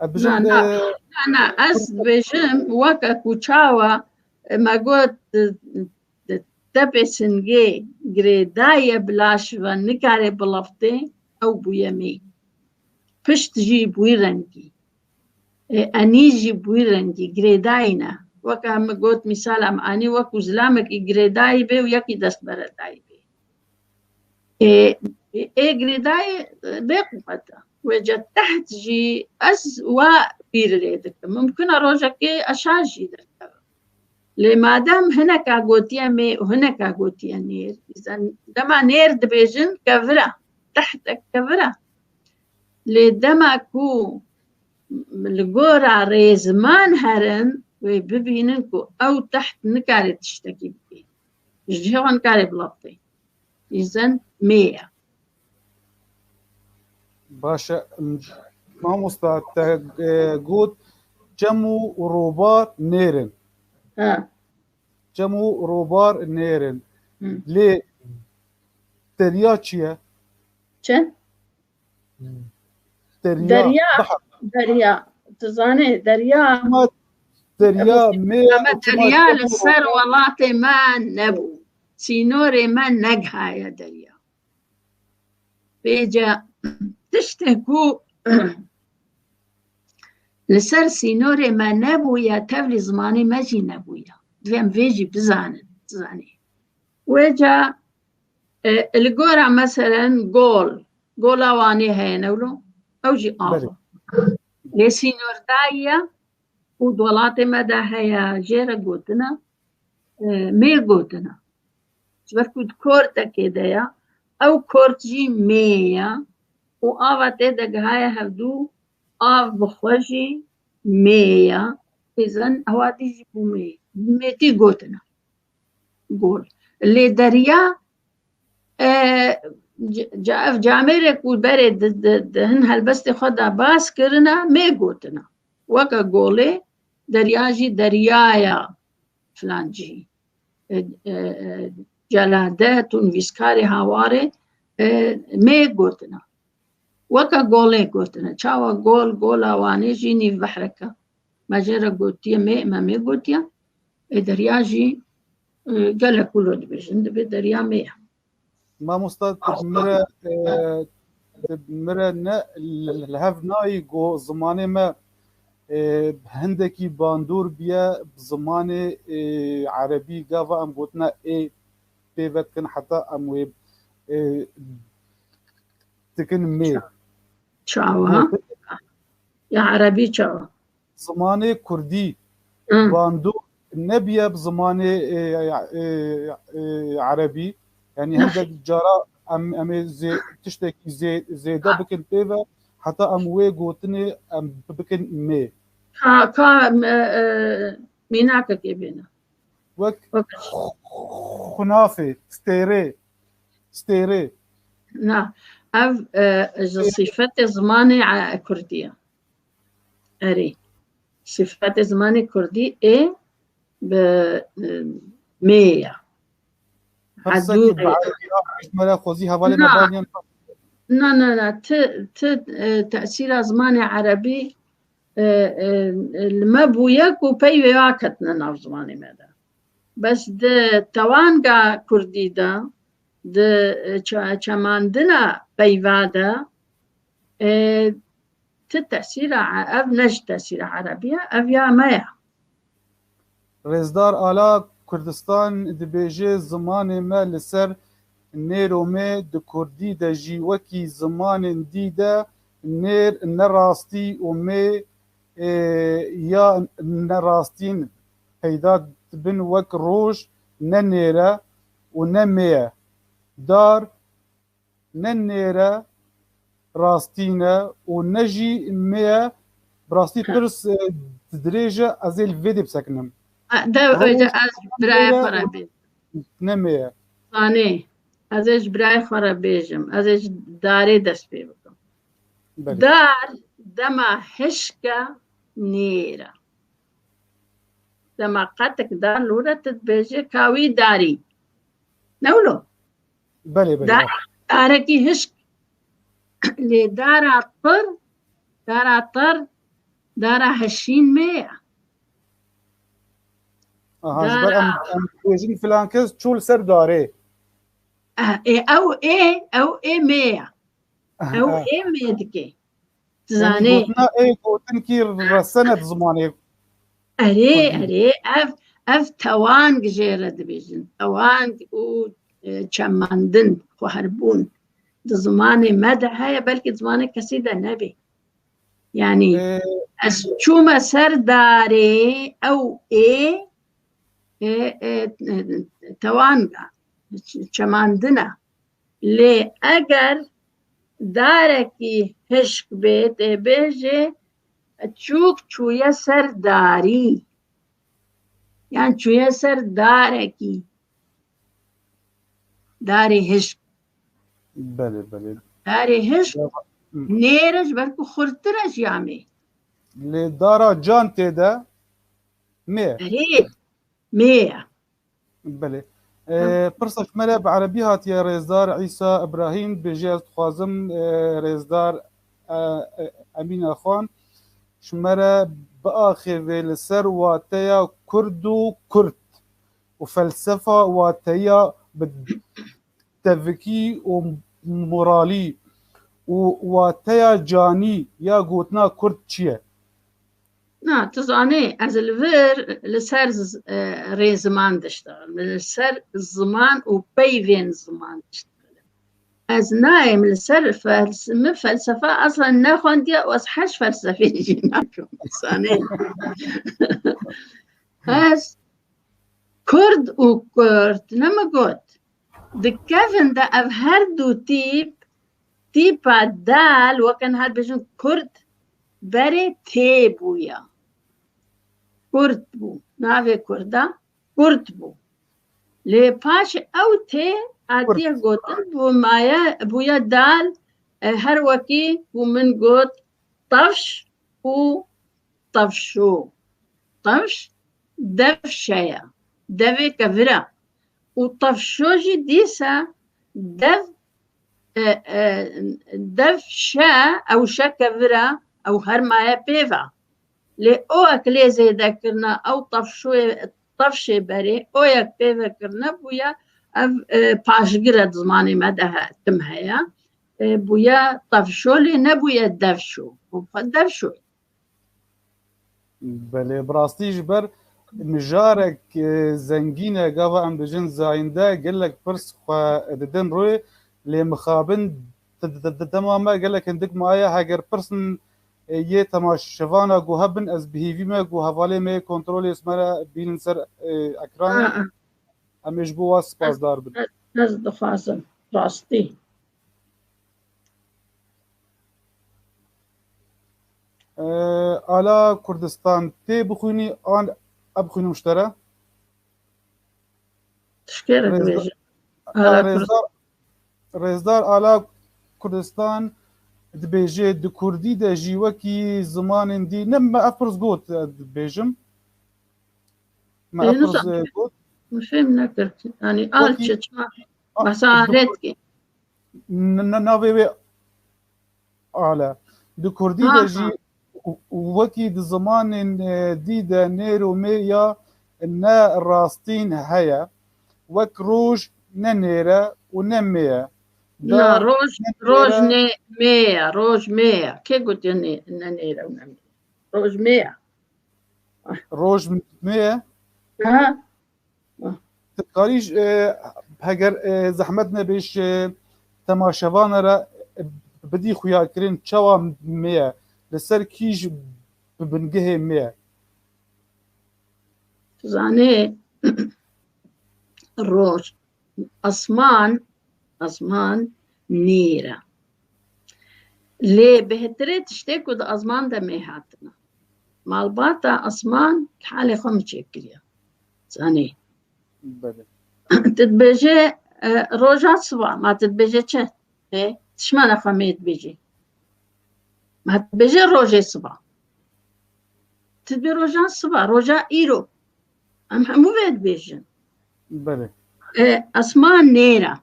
Ez Na, bijim, na, e, na, na, ez dibêjim weke ku çawa, e, me got, e, di tepê singê girêdayî ye, bi laş ve nikare bilevtê, ew bûye mê. Pişt jî bûyî rengî. E, enî jî bûyî rengî, girêdayî ne. Weke min got, mîsal em anî wekû zilamekî girêdayî bê û yekî dest beredayî bê. Ê, ê girêdayî, e, bê qûwet e. Wêce teht jî ez wa bîr lê dikim. Mimkun e rojekê eşar jî derkeve. Lê madem hineka gotiye mê û hineka gotiye nêr, îzen dema nêr dibêjin kevir e, tehtek kevir e. Lê dema ku li gora rêziman herin, wê bibînin ku ew teht nikare tiştekî bike. Ji cihê xwe nikare bila bike. Îzen mê ye. Baş e, mamosta, te, e, got, çem û robar nêr in. Ha. Çem û robar nêr in. Hı. Lê derya çi ye? Çi? Derya, Derya, bahar. Derya. Tu zanî, derya. Çima, Derya mê. Ama derya li ser welatê me nebû. Sînorê me negihaye derya. Vêca tiştê ku li ser sînorê me nebûye, tevlî zimanê me jî nebûye. Divê em vê jî bizanin, bizanî. Wêca, e, li gora meselen gol, gola Wanê heye, ne wilo? Ew jî av. Belê. Lê sînordayî ye û di welatê me de heye, jê re gotina, e, mê gotina. Ji ber ku di kortekê de ye, ew kort jî mê ye û ava tê de gihaye hevdû, av bi xwe jî mê ye. Hêzan hewadî jî bû mê. Mêtî gotina. Gol. Lê derya, e, ca-, ca-, ev camêrek û berê di, di, di hin helbestê xwe de bas kirine, mê gotina. Weke golê, derya jî deryaya filan cihî. E, e, e, celadet û nivîskarê hawarê, e, mê gotina. Weke golê gotine. Çawa gol, gola Wanê jî nîv behrek e. Me jê re gotiye mê, me mê gotiye. Ê derya jî, e, gelek wilo dibêjin, dibê derya mê ye. Mamosta, tu bi min re, e, tu bi min re ne li, li hev nayî ku zimanê me, e, hindekî bandor biye bi zimanê, e, erebî, gava em gotina ê pê ve dikin heta em wê, e, dikin mê. Çawa? Gotin Ya erebî çawa? Zimanê kurdî Hı. bandor nebiye bi zimanê, e, e, e, erebî. Yani Neh. hindek cara em, em ê zê-, tiştekî zê-, zêde Ha. bikin pê ve, heta em wê gotinê em bikin mê. Ka, ka, em, e, e, mînakekê bêne. Wek Wek xunafê, stêrê, stêrê. Na, ev, e, ji Stêrê. sîfetê zimanê, e, kurdî ye. Erê. Sîfetê zimanê kurdî ê bi, e, mê ye. Her Edû sekî rê. bi erebî ya, me re xwezî hevalê me Na. baniyan. Na, na, na. Ti, ti, e, tesîra zimanê erebî, e, e, li me bûye ku peyvê wa ketine nav zimanê me de. Bes di tewanga kurdî de, di, e, çe-, çemandina peyva de, e, ti tesîra e-, ev ne ji tesîra erebî ye, ev ya me ye. Rêzdar Ala Kurdistan dibêje, zimanê me li ser nêr û mê di kurdî de jî wekî zimanên dî de nêr, nerastî û mê, e, ya nerastîn peyda dibin, wek roj ne nêr e û ne mê ye. Dar ne nêr e, rastîn e û ne jî mê ye. Bi rastî Ha. pirs, e, dirêj e, ez ê li vê dê bisekinim. Ha, de, Roj ez birayê ne xwe re bê. ne mê ye. Zanê, ez ê ji birayê xwe re bêjim. Ez ê ji darê dest pê bikim. Belê. Dar dema hişk e, nêr e. Dema qetik dar li wir e, tu dibêjê ka wî darî. Ne wilo? Belê, belê. Da-, darekî hişk. Lê dara tir, dara tir, dara hişîn mê ye. Aha, ji ber em, Dara em dibêjin filan kes çû li ser darê. Eh, ê, ew ê, ew ê mê ye. Ew Aha. ê mê dike. Tu Yani zanê. gotina ê gotinkî resene di zimanê. Erê, Kurdî. erê, ev, ev tewang jê re dibêjin. Tewang û, e, çemandin, xweherbûn. Di zimanê me de heye, belkî di zimanê kesî de nebê. Yani, E, ez çûme ser darê, ew ê, e, e, e, tewanga, ç-, çemandina. Lê eger darekî hişk bê, tê bêjê çûk çûye ser darî. Yan çûye ser darekî. Darê hişk. Belê, belê. Darê hişk Ya, hı. nêr e ji ber ku xurtir e ji ya mê. Lê dara can tê de mê. Erê, mê ye. Belê. Hı. Ee, pirsa ji me re bi erebî hatiye, rêzdar Îsa Îbrahîm dibêje, ez dixwazim, e, rêzdar, e, e, Emîn Exwan, ji me re biaxivê li ser wateya kurd û kurt û felsefa wateya bi tevikî û moralî û wateya canî ya gotina kurd çi ye? Na, tu zanî, ez li vir li ser z-, e, rê ziman diştixim, li ser ziman û peyvên ziman diştixim. Ez nayêm li ser fels-, min felsefe asla nexwendiye û ez hej felsefê jî nakim. Zanî. Ez kurd û kurt, ne min got. Di kevin de ev her du tîp, tîpa dal, weke niha dibêjin kurd, berê tê bûya. Kurd bû. Navê kurda kurd bû. Lê paşê ew tê hatiye gotin, bû maye, bûye dal, e, her wekî ku min got, tavş û tavşo. Tavş, dev şe ye. Devê kevir e. Û tavşo jî dîsa dev, e, e, dev şe, ew şe kevir e, ew her maye pê ve. Lê o ek lê zêde kirine, ew tavşoyê, tavşê berê, o yek pê ve kirine bûye, ev, e, paşgir e, di zimanê me de he-, tim heye. E, bûye tavşo lê nebûye devşo. Û xwe devşo. Belê, bi rastî ji ber mijarek, e, zengîn e, gava em dibêjin zayînde, gelek pirs xwe didin rûyê, lê mixabin di, di, di, di dema me gelek hindik maye, heger pirsin, e, yê temaşevana ku hebin, ez bi hêvî me ku hevalê me yê kontrolê ji me re bînin ser, e, ekranê. Ha, ha. Em ê ji bo wan spasdar bin. Ez, ez dixwazim, rastî. Ee, Ala Kurdistan tê bixwînî an e bixwînim ji te re? Tişkê re Rêzdar, dibêje. Ala Rêzdar, Rêzdar Ala Kurdistan dibêje, di kurdî de jî wekî zimanên dî, ne me ev pirs got, e, dibêjim. Me Ê, ev pirs, nizam. e, got. Min fêm nekir. Yanî al Wekî çi, çima? A, Mesela di red ki. N-, n-, navê wê Al e. Di kurdî Ha, de jî ha. û, û wekî di zimanên, e, dî de nêr û mê ya ne rastîn heye. Wek roj ne nêr e û ne mê ye. Da Na, roj, ne nêr roj e. Ne mê ye, roj mê ye. Kê gotiye ne, ne nêr e û ne mê ye? Roj mê ye. Roj mê ye? Ha. Tu dikarî, e, heger, e, zehmet nebe ji temaşevana re, e, bidî xuyakirin çawa mê ye, li ser kî ji bi bingehê mê ye? Tu zanê, roj, asman, asman nêr e. Lê bêhtirê tiştê ku di asman de mê hatine. Malbata asman li halê xwe min çêkiriye. Zanî. Belê. Tu dibêje, e, roja siba, ma tu dibêje çi? E, çima ne xwe mê dibêjî? Ma tu dibêje rojê siba. Tu dibê roja siba, roja îro. Em hemû vê dibêjin. Belê. E, asman nêr e.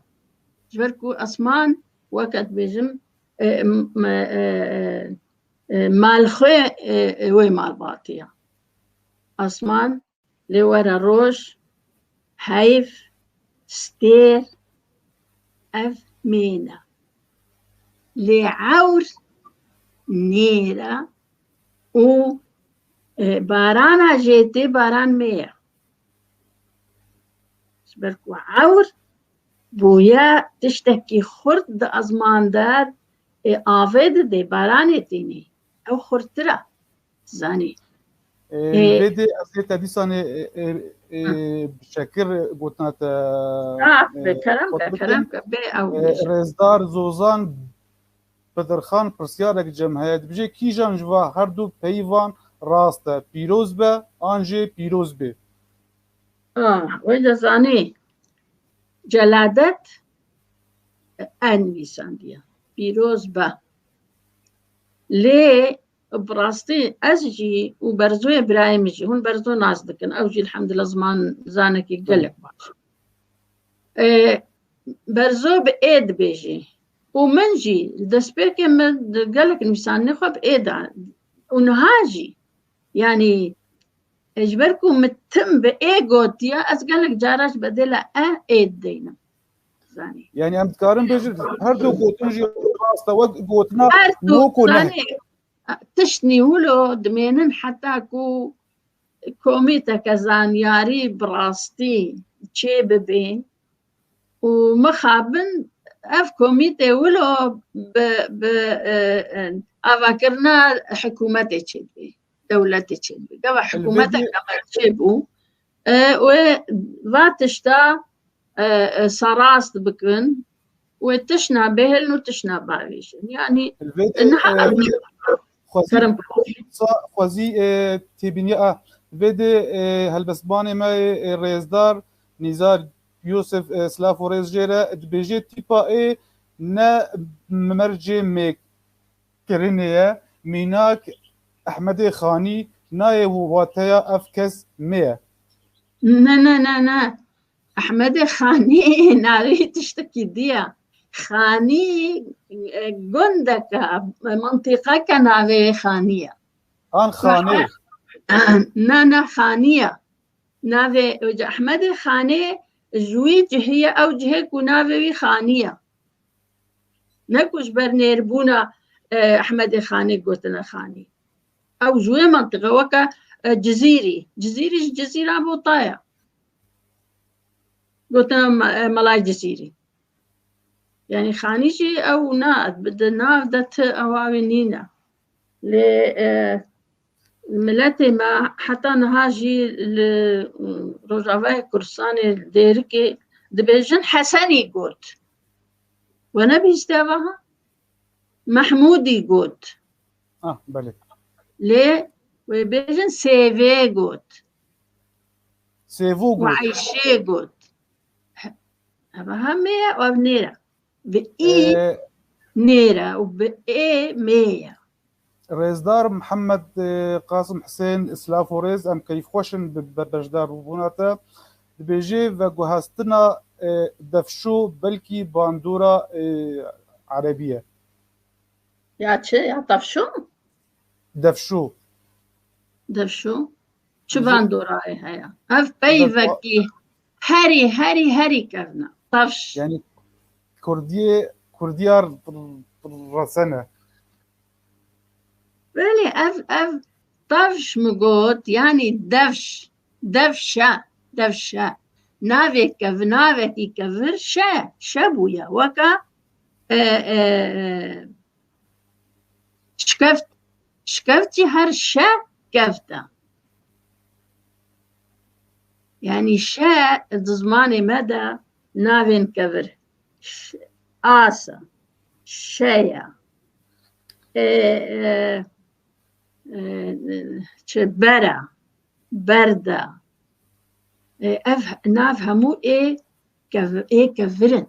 Ji ber ku asman, weke dibêjim, e, m-, e, e, e, malxwê, e, e, wê malbatê ye. Asman, lê were roj, heyv, stêr, ev mê ne. Lê ewr nêr e û, e, barana jê tê, baran mê ye. Ji ber ku ewr bûye tiştekî xurt di ezman de, e, avê didê, baranê tînê. Ew xurttir e. Zanî. Ê, Ê, vê dê ez ê te dîsanê, ê, ê, ê, Hı. bi şekir gotina te, Ha, ê, be kerem ke, xurt bikim. Kerem ke, bê ew Ê, bêje. Rêzdar Zozan Bedirxan pirsyarek cem heye. Dibêje kîjan ji va her du peyvan rast e? Pîroz be an jî pîroz bê. Ah, wê de zanî. Celadet e nivîsandiye. Pîroz be. Lê bi rastî ez jî û Berzoyê birayê min jî, hûn Berzo nas dikin, ew jî elhamdulillah ziman zanekî gelek baş. E, Berzo bi ê dibêjî. Û min jî li destpêkê min di gelek nivîsandinê xwe bi ê de. Û niha jî Yanî, e, ji ber ku min tim bi ê gotiya, ez gelek cara ji bedêla e, ê dideynim. Zanî. Yani em dikarin bêjin her du gotin jî rast e, wek gotina Her du no ku ne. Zanî, tiştnî wilo dimênin heta ku komîteke zanyarî bi rastî çê bibe û mixabin ev komîtê wilo bi, bi, e, e, avakirina hikûmetê çêdibê, dewletê çêdibê. Gava hikûmeteke me çêbû, e, wê va tişta, e, e, serast bikin, wê tişna bihêlin û tişna bavêjin. Yanî, Li vê de, niha e, ev xwezî, Kerem. xwezî, e, têbîniya, a, li vê de, e, helbestbanê me, e, rêzdar Nîzar Yûsif, e, silav û rêz jê re, dibêje tîpa ê ne mercê mêkirinê ye. Mînak Ehmedê Xanî nayê wateya ev kes mê ye. Ne, ne, ne, ne. Ehmedê Xanî navê tiştekî diya. Xanî, e, gundeke, mintîqeke navê Xanî ye. An Xanê. Na, na, Xanî ye. Navê Ehmedê Xanê ji wî cihê ye, ew cihê ku navê wî Xanî ye. Ne ku ji ber nêrbûna, e, Ehmedê Xanê gotine Xanî. Ew ji wê mentiqe weke, e, Cizîrî. Cizîrî ji Cizîra Bota ye. Gotine me-, e, Melay Cizîrî. Yanî Xanî jî ew na, di nav de ti ewa wî nîne. Lê, e, miletê me heta niha jî li, e, Rojavayê Kurdistanê Dêrikê dibêjin Hesenî got. We nebihîstiye vaha? Mehmûdî got. Ah, belê. Lê wê bêjin Sêvê got. Sêvo Û got. Eyşê got. He-, ev hemê ye, ev nêre. Bi î E, nêre û bi ê mê ye. Rêzdar Mihemed, e, Qasim Hisên, silav û rêz, em keyfxweş in bi be-, beşdarbûna te. Dibêje veguhestina, e, defşo belkî bandora, e, erebî ye. Ya çi? Ya tavşo? Defşo. Defşo. Çi Ji- bandorayê heye? Ev peyvekî herî, herî, herî kevna. Tavş. Yani Kurdiyê, Kurdiya r-, r-, resene. Belê, ev, ev tavş mi got, yani devş, devşe, devşe. Navê kev-, navekî kevir şe, şe bûye. Weke, e, e, e, şikeft, şikeft jî her şe keft e. Yani şe di zimanê me de navên kevir. Ş-, as e, şe ye. E, e, e, çi ber e, berd e. E, ev nav hemû ê kev-, ê kevir in.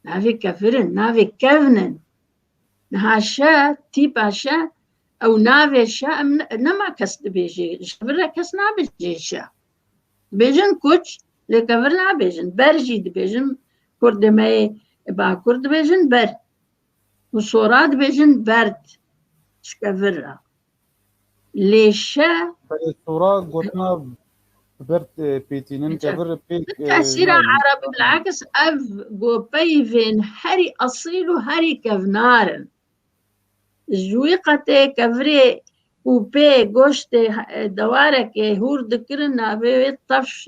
Navê kevir in, navê kevn in. Niha şe, tîpa şe, ew navê şe, em ne, nema kes dibêje. Ji vir re kes nabêje şe. Dibêjin kuç, lê kevir nabêjin. Ber jî dibêjin, Kurdê me yê Bakur dibêjin ber. Û sora dibêjin berd. Ji kevir re. Lê şe Belê sora gotina ber, e, pêtînin, Çe-, kevir pêk, e, tesîra nayê. Ereb, bilakis ev go peyvên herî esîl û herî kevnar in. Ji wî qetê kevirê û pê goştê, e, dewarekê hûr dikirin, navê wê tevş,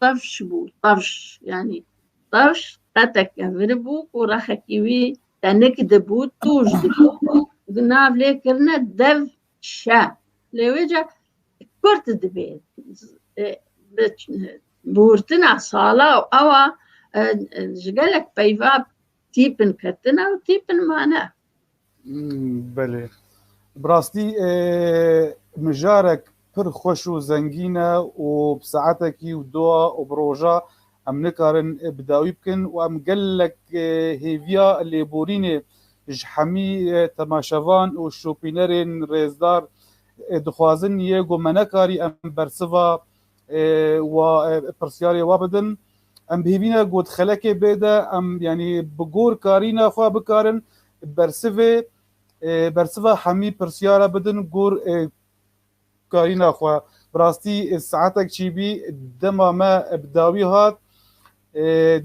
tevş bû. Tevş, yani tevş qetek kevir bû ku rexekî wî tenik dibû, tûj dibû. Nav lê kirine dev şe. Lê wê ca kurt dibe. E, bi, bi hurtina sala û ewa, e, ji gelek peyva tîpin ketine û tîpin mane. Hmm, belê. Bi rastî, e, mijarek pir xweş û zengîn e û bi saetekî û doa û bi roja em nikarin, e, bi dawî bikin û em gelek, e, hêviya lêborînê ji hemî, e, temaşevan û şopînerên rêzdar, e, dixwazin yê ku me nekarî em bersiva, e, wa, e, pirsyarê wa bidin. Em bi hêvî ne ku di xelekê bê de em, yanî bi gor karîna xwe bikarin bersivê, e, bersiva hemî pirsyara bidin gor, e, karîna xwe. Bi rastî saetek çî bî, dema me bi dawî hat.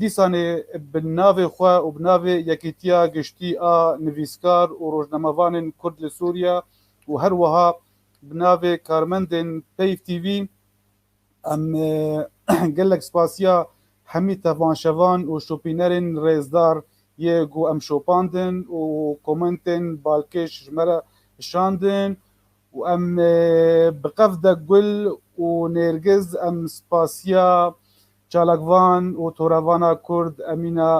Dîsanê bi navê xwe û bi navê Yekîtiya Giştî a Nivîskar û Rojnamevanên Kurd li Sûriye û her wiha bi navê karmendên Peyv T V, em gelek spasiya hemî tevanşevan û şopînerên rêzdar yê ku em şopandin û komentên balkêş ji me re şandin û em bi qevde gul û nêrgiz em spasiya çalakvan û torevana Kurd Emîna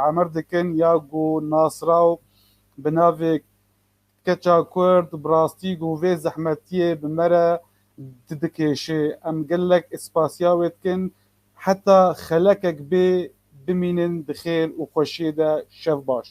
Emer dikin ya ku nasraw bi navê Keça Kurd bi rastî ku vê zehmetiyê bi me re didikêşe. Em gelek spasiya wê dikin. Heta xelekek bê, bimînin di xêr û xweşiyê de. Şev baş.